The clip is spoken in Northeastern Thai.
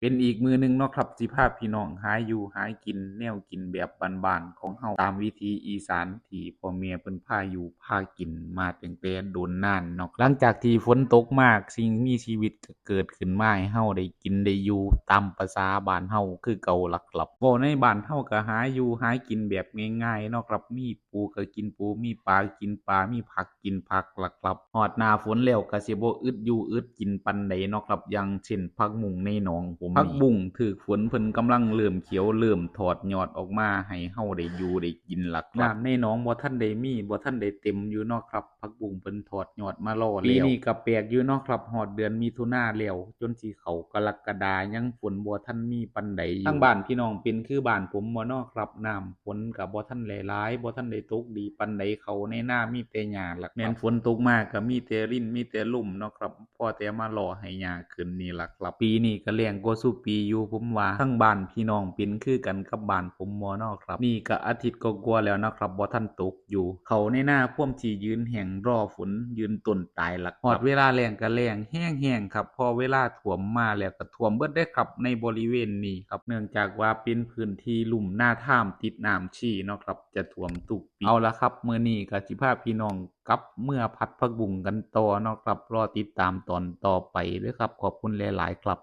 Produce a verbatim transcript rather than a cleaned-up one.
เป็นอีกมื้อหนึ่งเนาะครับ สิพาพี่น้องหาอยู่หากิน แนวกินแบบบ้านๆของเฮา ตามวิถีอีสานที่พ่อแม่เพิ่นพาอยู่พากินมาตั้งแต่โดนนานเนาะ หลังจากที่ฝนตกมา สิ่งมีชีวิตก็เกิดขึ้นมาให้เฮาได้กินได้อยู่ตามประสาบ้านเฮาคือเก่าล่ะครับ เว้าในบ้านเฮาก็หาอยู่หากินแบบง่ายๆเนาะครับ มี ปูก็กินปู มีปลากินปลา มีผักกินผักล่ะครับ ฮอดหน้าฝนแล้วก็สิบ่อึดอยู่อึดกินปานใดเนาะครับ อย่างเช่นผักบุ้งในหนองผมนี่ ผักบุ้งถืกฝนเพิ่นกำลังเริ่มเขียว เริ่มถอดยอดออกมาให้เฮาได้อยู่ได้กินล่ะครับ น้ำในหนองบ่ทันได้มี บ่ทันได้เต็มอยู่เนาะครับ ผักบุ้งเพิ่นถอดยอดมารอแล้ว ปีนี้ก็แปลกอยู่เนาะครับ ฮอดเดือนมิถุนาแล้ว จนสิเข้ากรกฎายังฝนบ่ทันมีปานใดอยู่ ทางบ้านพี่น้องเป็นคือบ้านผมบ่เนาะครับ น้ำฝนก็บ่ทันได้หลาย บ่ทันได้ตกดีปานใด เข้าในนามีแต่หญ้าล่ะครับ แม่นฝนตกมาก็มีแต่ริน มีแต่ลุ่มเนาะครับ พอแต่มารอให้หญ้าขึ้นนี่ล่ะครับ ปีนี้ก็แล้งกว่าซุปีอยู่ ผมว่า ทางบ้านพี่น้องเป็นคือกันกับบ้านผมบ่เนาะครับ นี่ก็อาทิตย์กว่าๆแล้วเนาะครับ บ่ทันตกอยู่ เข้าในนาพวมที่ยืนแห้งรอฝน ยืนต้นตายล่ะครับ ฮอดเวลาแล้งก็แล้งแฮงๆครับ พอเวลาท่วมมาแล้วก็ท่วมเบิดเด้อครับ ในบริเวณนี้ครับ เนื่องจากว่าเป็นพื้นที่ลุ่มนาทามติดน้ำชีเนาะครับ จะท่วมทุกปี เอาล่ะครับ มื้อนี้ก็สิพาพี่น้องกลับเมือผัดผักบุ้งกันต่อเนาะครับ รอติดตามตอนต่อไปเด้อครับ ขอบคุณหลายๆครับ